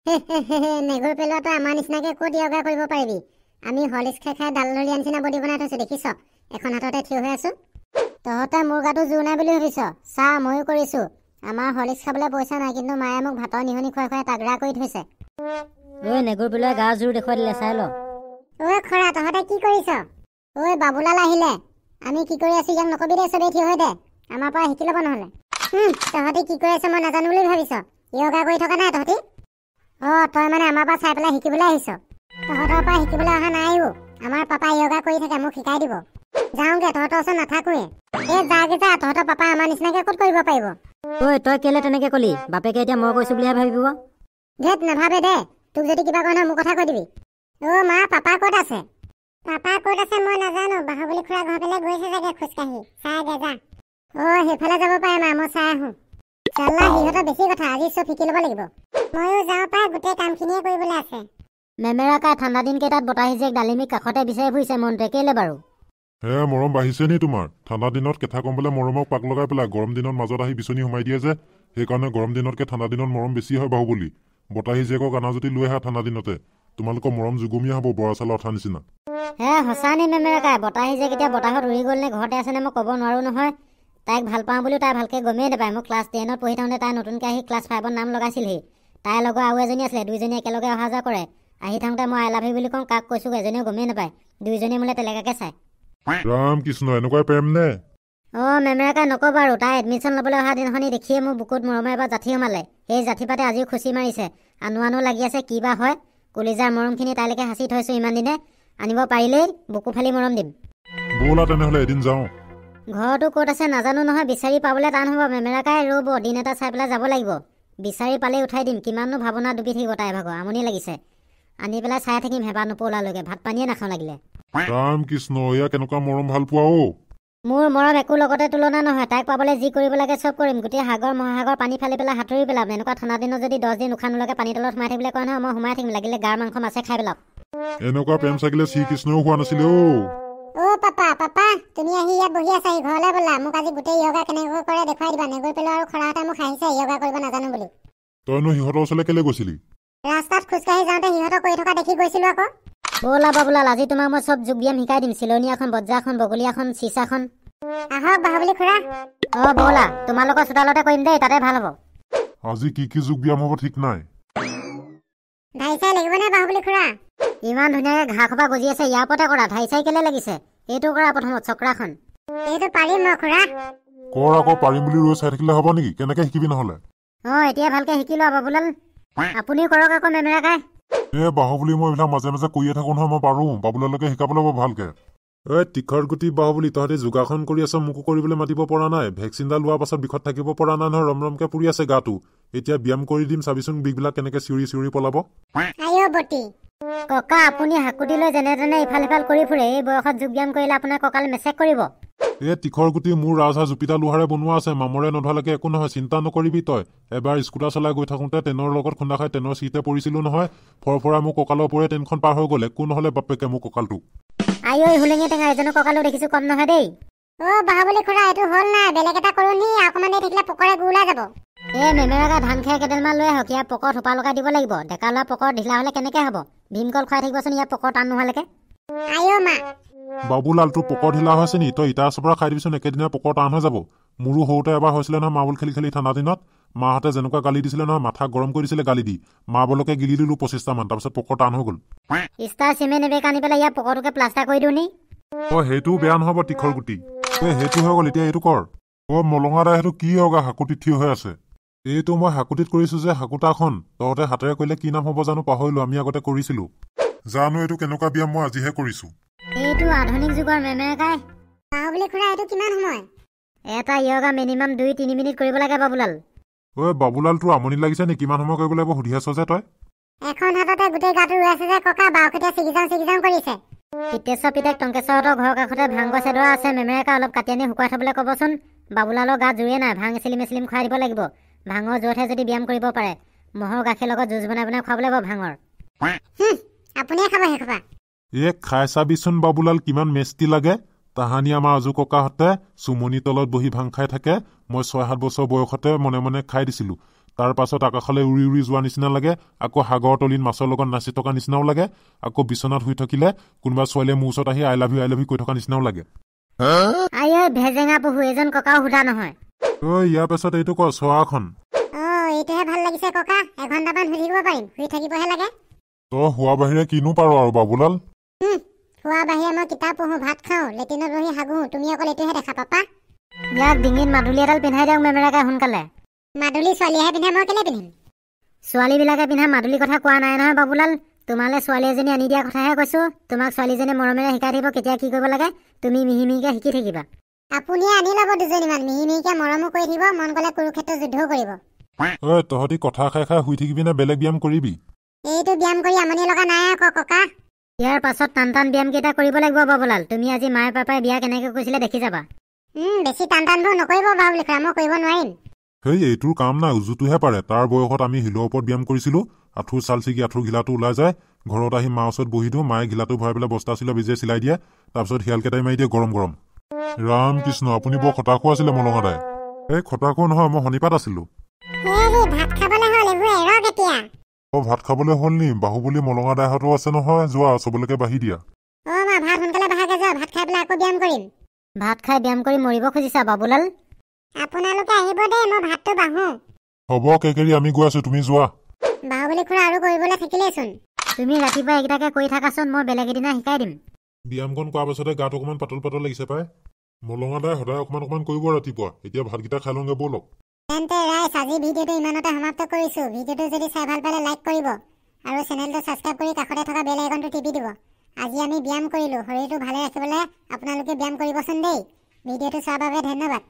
নেগুৰ পেলোৱা তই আমাৰ নিচিনাকে ক'ত য়োগা কৰিব পাৰিবি? আমি হৰলিক্স খাই খাই ডাল ধৰিয়া নিচিনা বডি বনাই থৈছো, দেখিছ? এখন হাততে থিয় হৈ আছো। তহঁতে মোৰ গাটো জোৰ নাই বুলি ভাবিছ? চা, ময়ো কৰিছো। আমাৰ হৰলিক্স খাবলৈ পইচা নাই, কিন্তু মায়ে মোক ভাতৰ নিহনি খুৱাই খুৱাই তাগৰা কৰি থৈছে। ঐ নেগুৰ পেলোৱাই গা জোৰ দেখুৱাই দিলে, চাই ল। ঐ খৰা, তহঁতে কি কৰিছ? ঐ বাবুলাল আহিলে, আমি কি কৰি আছো ইয়াক নকবি দেই, চবেই থিয় হৈ দে, আমাৰ পৰা শিকি ল'ব নহ'লে। তহঁতে কি কৰি আছ মই নাজানো বুলি ভাবিছ? য়োগা কৰি থকা নাই তহঁতি? অ তই মানে আমাৰ পৰা চাই পেলাই শিকিবলৈ আহিছ? তহঁতৰ পৰা শিকিবলৈ অহা নাই অ। আমাৰ পাপা য়োগা কৰি থাকে, মোক শিকাই দিব। যাওঁগে, তহঁতৰ ওচৰত নাথাকোৱে। এই যাগে যা, তহঁতৰ পাপা আমাৰ নিচিনাকে ক'ত কৰিব পাৰিব? ঐ তই কেলে তেনেকে কলি? বাপেকে এতিয়া মই কৈছো বুলিহে ভাবিব। ধেত নাভাবে দে, তোক যদি কিবা কয় নহয় মোৰ কথা কৈ দিবি। অ মা, পাপা ক'ত আছে? পাপা ক'ত আছে মই নাজানো, বাহুবলী খুৰা ঘৰ ফালে গৈছে চাগে খোজকাঢ়ি, চাইগে যা। অ সেইফালে যাব পাৰে মা, মই চাই আহো। চাল্লা সিহঁতৰ বেছি কথা, আজি চব শিকি ল'ব লাগিব। ময়ো যাওঁ পাই, গোটেই কামখিনিয়ে কৰিবলৈ আছে। মেমেৰাকাই ঠাণ্ডা দিন কেইটাত বতাহী জীয়েক ডালিমীক কাষতে বিচাৰি ফুৰিছে মনটোৱে, কেলে বাৰু? হে মৰম বাঢ়িছে নি তোমাৰ? ঠাণ্ডা দিনত কেঁথা কম্বলে মৰমক পাক লগাই পেলাই গৰম দিনত মাজত আহি বিচনী সোমাই দিয়ে যে, সেইকাৰণে গৰম দিনতকে ঠাণ্ডা দিনত মৰম বেছি হয় বাহুবলী। বতাহী জীয়েকক আনা যদি লৈ আহা ঠাণ্ডা দিনতে, তোমালোকৰ মৰম যুগমীয়া হ'ব, বৰা চাউলৰ অঠা নিচিনা। হে সঁচা নি মেমেৰাকাই? বতাহী জীয়েক এতিয়া বতাহত উৰি গ'ল নে ঘৰতে আছে নে মই ক'ব নোৱাৰো নহয়। তাইক ভাল পাওঁ বুলিও তাই ভালকৈ গমেই নাপায়। মই ক্লাছ 10ত পঢ়ি থাকোঁতে তাই নতুনকৈ আহি ক্লাছ 5ত নাম লগাইছিলহি। তাইৰ লগৰ আৰু এজনী আছিলে, দুইজনী একেলগে অহা যোৱা কৰে। আহি থাকোঁতে মই I love you বুলি কওঁ, কাক কৈছোঁ এজনীও গমেই নাপায়। দুইজনীয়ে মোলৈ তেনেকুৱাকৈ চায়। ৰাম কৃষ্ণ, এনেকুৱাই প্ৰেম নে? অ মেমেৰাকাই নক'বা আৰু, তাই এডমিশ্যন ল'বলৈ অহা দিনাখনি দেখিয়ে মোৰ বুকুত মৰমে এবাৰ জাঠি সোমালে। সেই জাঠি পাতে আজিও খুচি মাৰিছে, আনো আনো লাগি আছে, কি বা হয়। কলিজাৰ মৰমখিনি তাইলৈকে সাঁচি থৈছোঁ ইমান দিনে, আনিব পাৰিলেই বুকু ফালি মৰম দিম। ব'লা তেনেহ'লে এদিন যাওঁ। ঘৰটো ক'ত আছে নাজানো নহয়, বিচাৰি পাবলৈ টান হ'ব মেমেৰাকাই। ৰ'ব, দিন এটা চাই পেলাই যাব লাগিব। বিচাৰি পালেই উঠাই দিম। কিমাননো ভাৱনা ডুবি থাকিব তাইৰ ভাগৰ, আমনি লাগিছে। আনি পেলাই চাই থাকিম হেঁপাহ নপলালৈকে, ভাত পানীয়ে নাখাওঁ লাগিলে। ৰাম কৃষ্ণ, এয়া কেনেকুৱা মৰম ভাল পোৱা অ? মোৰ মৰম একো লগতে তুলনা নহয়। তাইক পাবলৈ যি কৰিব লাগে চব কৰিম। গোটেই সাগৰ মহাসাগৰ পানী ফালি পেলাই সাঁতুৰি পেলাম। এনেকুৱা ঠাণ্ডা দিনত যদি 10 দিন উশাহ নোলোৱাকৈ পানী তলত সোমাই থাকিবলৈ কয় নহয়, মই সোমাই থাকিম, লাগিলে গাৰ মাংস মাছে খাই পেলাওক। এনেকুৱা প্ৰেম চাগিলে শ্ৰীকৃষ্ণও হোৱা নাছিলে অ। অ পাপা, পাপা তুমি আহি ইয়াত বহি আছাহি, ঘৰলৈ ব'লা। মোক আজি গোটেই য়োগা কেনেকৈ কৰে দেখুৱাই দিবা। নেগুৰ পেলোৱা আৰু খৰাহঁতে মোক হাঁহিছে য়োগা কৰিব নাজানো বুলি। তইনো সিহঁতৰ ওচৰলৈ কেলে গৈছিলি? ৰাস্তাত খোজকাঢ়ি যাওঁতে সিহঁতক কৰি থকা দেখি গৈছিলো আকৌ। ব'লা বাবুলাল, আজি তোমাক মই চব যোগ ব্যায়াম শিকাই দিম। চিলনীয়াখন, বজ্ৰাখন, বগলীয়াখন, চিচাখন। আহক বাহুবলী খুৰা। অ ব'লা, তোমালোকৰ চোতালতে কৰিম দেই, তাতে ভাল হ'ব। আজি কি কি যোগ ব্যায়াম হ'ব ঠিক নাই। ঢাই চাই লাগিবনে বাহুবলী খুৰা? ইমান ধুনীয়াকে ঘাঁহ সোপা গজি আছে, ইয়াৰ ওপৰতে কৰা। ঢাই চাই কেলে লাগিছে? এইটো কৰা প্ৰথমত, চক্ৰাখন। এইটো পাৰিম মই খুৰা। কৰ আকৌ, পাৰিম বুলি ৰৈ চাই থাকিলে হ'ব নেকি? কেনেকে শিকিবি নহ'লে? অ এতিয়া ভালকে শিকি লোৱা বাবুলাল। আপুনিও কৰক আকৌ মেমেৰাকাই। এ বাহুবলী, মই এইবিলাক মাজে মাজে কৰিয়ে থাকো নহয়, মই পাৰো। বাবুলালকে শিকাব লাগিব ভালকে। ঐ তীখৰ গুটি বাহুবলী, তহঁতি যোগাসন কৰি আছ, মোকো কৰিবলৈ মাতিব পৰা নাই। ভেকচিনডাল লোৱাৰ পাছত বিষত থাকিব পৰা নাই নহয়, ৰম ৰমকে পুৰি আছে গাটো। এতিয়া ব্যায়াম কৰি দিম, চাবিচোন বিষবিলাক কেনেকে চিঞৰি চিঞৰি পলাব। আইঅ বটি ককা, আপুনি হাকুটি লৈ যেনে তেনে ইফাল সিফাল কৰি ফুৰে। এই বয়সত যোগ ব্যায়াম কৰিলে আপোনাৰ কঁকাল মেচেক কৰিব। এই তীখৰ গুটি, মোৰ ৰাজহাঁহ জুপিটা লোহাৰে বনোৱা আছে, মামৰে নধৰালৈকে একো নহয়, চিন্তা নকৰিবি তই। এবাৰ স্কুটাৰ চলাই গৈ থাকোঁতে ট্ৰেইনৰ লগত খুন্দা খাই ট্ৰেইনৰ চিটে পৰিছিলো নহয়, ফৰফৰাই মোৰ কঁকালৰ ওপৰে ট্ৰেইনখন পাৰ হৈ গ'ল। একো নহ'লে বাপেকে মোৰ কঁকালটো। আইঐ হুলেঙি টেঙা, এজনৰ কঁকালো দেখিছো কম নহয় দেই। অ বাহুবলী খুৰা, এইটো হ'ল নাই, বেলেগ এটা কৰো নি? অকণমান দেৰি থাকিলে পকৰে গু ওলাই যাব। এই মেমেৰাকা ধান খেৰ কেইডালমান লৈ আহক, ইয়াৰ পকৰত সোপা লগাই দিব লাগিব। ডেকা ল'ৰা পকৰত ঢিলা হ'লে কেনেকে হ'ব? ভীমকল খুৱাই থাকিবচোন ইয়াৰ পকৰ টান নোহোৱালৈকে। আইঅ মা। বাবুলাল, তোৰ পকৰ ঢিলা হৈছে নি? তই ইটা চপৰা খাই দিবিচোন, একেদিনা পকৰ টান হৈ যাব। মোৰো সৰুতে এবাৰ হৈছিলে নহয়, মাৰ্বল খেলি খেলি ঠাণ্ডা দিনত মাহঁতে যেনেকুৱা গালি দিছিলে নহয়, মাথা গৰম কৰি দিছিলে গালি দি। মাৰ্বলকে গিলি দিলো 25টামান, তাৰপিছত পকৰ টান হৈ গ'ল। ষ্টাৰ চিমেণ্ট এবেগ আনি পেলাই ইয়াৰ পকৰটোকে প্লাষ্টাৰ কৰি দিওঁ নি? অ সেইটোও বেয়া নহ'ব তীখৰ গুটি। এই সেইটো হৈ গ'ল, এতিয়া এইটো কৰ। অ মলঙা দা, সেইটো কি হগা হাকুটিত থিয় হৈ আছে? এইটো মই হাকুটিত কৰিছো যে হাকুটাখন, তহঁতে হাতেৰে কৰিলে কি নাম হ'ব জানো পাহৰিলো, আমি আগতে কৰিছিলো। জানো এইটো কেনেকুৱা ব্যায়াম, মই আজিহে কৰিছো। এইটো আধুনিক যুগৰ মেমেৰাকাই। বাহুবলী খুৰা, এইটো কিমান সময়? এটা য়োগা মিনিমাম 2-3 মিনিট কৰিব লাগে বাবুলাল। ঐ বাবুলাল, তোৰ আমনি লাগিছে নি? কিমান সময় কৰিব লাগিব সুধি আছ যে তই? এখন হাততে গোটেই গাটো ৰৈ আছে যে ককা, বাওখেতিয়া ছিগি যাওঁ ছিগি যাওঁ কৰিছে। পিতেশ্বৰ পিতেক টংকেশ্বৰহঁতৰ ঘৰৰ কাষতে ভাং গছ এডৰা আছে, মেমেৰাকা অলপ কাটি আনি শুকুৱাই থবলৈ ক'বচোন। বাবুলালৰ গাত জোৰে নাই, ভাং এচিলিম এচিলিম খুৱাই দিব লাগিব। ভাঙৰ জোৰতহে যদি ব্যায়াম কৰিব পাৰে। ম'হৰ গাখীৰ লগত জুচ বনাই বনাই খুৱাব লাগিব ভাঙৰ। আপুনিয়ে খাব সেইসোপা। এ খাই চাবিচোন বাবুলাল, কিমান মেষ্টি লাগে। তাহানি আমাৰ আজু ককাহঁতে চুমনি তলত বহি ভাং খাই থাকে। মই 6-7 বছৰ বয়সতে মনে মনে খাই দিছিলো। তাৰ পাছত আকাশলৈ উৰি উৰি যোৱা নিচিনা লাগে, আকৌ সাগৰৰ তলিত মাছৰ লগত নাচি থকা নিচিনাও লাগে, আকৌ বিচনাত শুই থাকিলে কোনোবা ছোৱালীয়ে মোৰ ওচৰত আহি I love you I love you কৈ থকা নিচিনাও লাগে। আই ঐ ভেজেঙা পহু, এজন ককাও সোধা নহয়। ঐ ইয়াৰ পাছত এইটো ক চোৱাখন। অ এইটোহে ভাল লাগিছে ককা, এঘণ্টামান শুই থাকিব পাৰিম, শুই থাকিবহে লাগে। তই শোৱা বাহিৰে কিনো পাৰ আৰু বাবুলাল? শোৱা বাহিৰে মই কিতাপ পঢ়ো, ভাত খাওঁ, লেট্ৰিনত বহি হাগো, তুমি অকল এইটোহে দেখা পাপা। ইয়াক ডিঙিত মাদুলি এডাল পিন্ধাই দিয়ক মেমেৰাকাই সোনকালে। মাদুলি ছোৱালীয়েহে পিন্ধে, মই কেলে পিন্ধিম? ছোৱালীবিলাকে পিন্ধা মাদুলি কথা কোৱা নাই নহয় বাবুলাল, তোমালৈ ছোৱালী এজনী আনি দিয়া কথাহে কৈছো। তোমাক ছোৱালীজনীয়ে মৰমেৰে শিকাই থাকিব কেতিয়া কি কৰিব লাগে, তুমি মিহি মিহিকে শিকি থাকিবা। আপুনিয়ে আনি ল'ব দুজনীমান, মিহি মিহিকে মৰমো কৰি থাকিব, মন গ'লে কুৰুক্ষেত্ৰ যুদ্ধও কৰিব। ঐ তহঁতি কথা খাই খাই শুই থাকিবি নে বেলেগ ব্যায়াম কৰিবি? এইটো ব্যায়াম কৰি আমনি লগা নাই আকৌ ককা। ইয়াৰ পাছত টান টান ব্যায়াম কেইটা কৰিব লাগিব বাবুলাল। তুমি আজি মায়ে পাপাই বিয়া কেনেকৈ কৈছিলে দেখি যাবা। বেছি টান টানবোৰ নকৰিব বাবুলি খুৰা, মই কৰিব নোৱাৰিম। সেই এইটোৰ কাম নাই, উজুটোহে পাৰে। তাৰ বয়সত আমি শিলৰ ওপৰত ব্যায়াম কৰিছিলো, আঁঠুৰ ছাল ছিগি আঁঠুৰ ঘিলাটো ওলাই যায়, ঘৰত আহি মাৰ ওচৰত বহি দিওঁ, মায়ে ঘিলাটো ভৰাই পেলাই বস্তা চিলোৱা বেজিয়ে চিলাই দিয়ে, তাৰপিছত শিয়ালকেইটাই মাৰি দিয়ে গৰম গৰম। ৰাম কৃষ্ণ, আপুনি বৰ খতাখু আছিলে মলঙাদাই। এই খতাখু নহয়, মই শনিপাত আছিলো। ভাত খাবলৈ হ'ল, এইবোৰ এৰক এতিয়া। অ ভাত খাবলৈ হ'ল নি? বাহুবলী মলঙা দাইহঁতো আছে নহয়, যোৱা চবলৈকে বাঢ়ি দিয়া। অ মা ভাত সোনকালে বাঢ়াগে যোৱা, ভাত খাই পেলাই আকৌ ব্যায়াম কৰিম। ভাত খাই ব্যায়াম কৰি মৰিব খুজিছা বাবুলাল? আপোনালোকে আহিব দেই, মই ভাতটো বাঢ়ো। হ'ব কেকেৰি, আমি গৈ আছো, তুমি যোৱা। বাহুবলী খুৰা আৰু কৰিবলৈ থাকিলেইচোন। তুমি ৰাতিপুৱা এইকেইটাকে কৰি থাকাচোন, মই বেলেগ এদিনা শিকাই দিম। ব্যায়ামকণ কৰাৰ পাছতে গাটো অকণমান পাতল পাতল লাগিছে পাই। মলঙা দাই সদায় অকণমান অকণমান কৰিব ৰাতিপুৱা। এতিয়া ভাতকেইটা খাই লওঁগে ব'লক। তেন্তে ৰাইজ, আজি ভিডিঅ'টো ইমানতে সমাপ্ত কৰিছোঁ। ভিডিঅ'টো যদি চাই ভাল পালে লাইক কৰিব আৰু চেনেলটো ছাবস্ক্ৰাইব কৰি কাষতে থকা বেল আইকনটো টিপি দিব। আজি আমি ব্যায়াম কৰিলোঁ, শৰীৰটো ভালে ৰাখিবলৈ আপোনালোকে ব্যায়াম কৰিবচোন দেই। ভিডিঅ'টো চোৱাৰ বাবে ধন্যবাদ।